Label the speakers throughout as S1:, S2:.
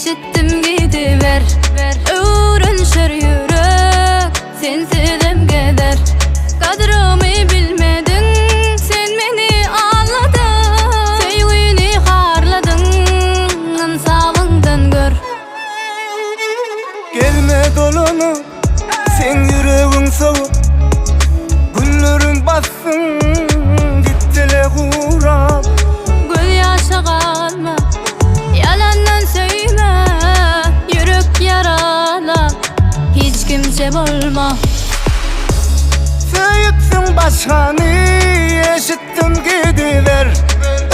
S1: Eşitdim gidiber Öwrenşer ýürek Sensizem gezer Gadrymy bilmediň Sen meni aldadyň Söýgüni harladyň Ynsabyňdan gör.
S2: Gelme dolanyp Seň ýüregiň sowuk Günlerim bassyn Gitdile gurap.
S1: Göz ýaşa galma Ýalandan söýme Ýürek ýaralap Hiç kimçe bolma.
S2: Söýüpsiň başgany Eşitdim gidiber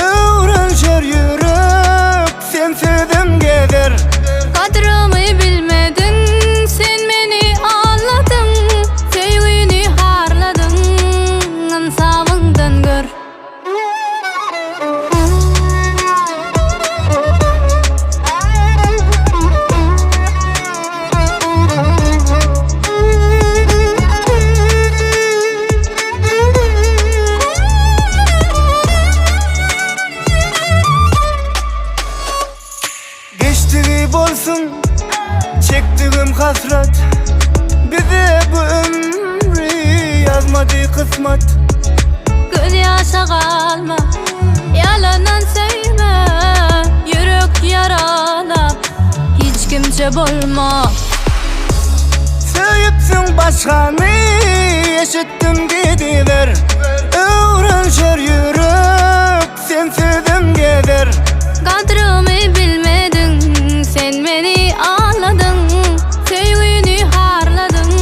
S2: Öwrenşer ýürek Sensizem gezer.
S1: Gadrymy bilmediň Sen meni aldadyň Söýgüni harladyň Ynsabyňdan gör.
S2: Geçdigi bolsun çekdigim hasrat Bize bu ömri ýazmady kysmat.
S1: Göz ýaşa galma Ýalandan söýme Ýürek ýaralap Hiç kimçe bolma.
S2: Söýüpsiň başgany eşitdim gidiber Öwrenşer ýürek sensizem gezer.
S1: Gadrymy bilmediň Sen meni aldadyň Söýgüni harladyň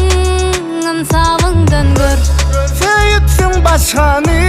S1: Ynsabyňdan gör.
S2: Söýüpsiň başgany.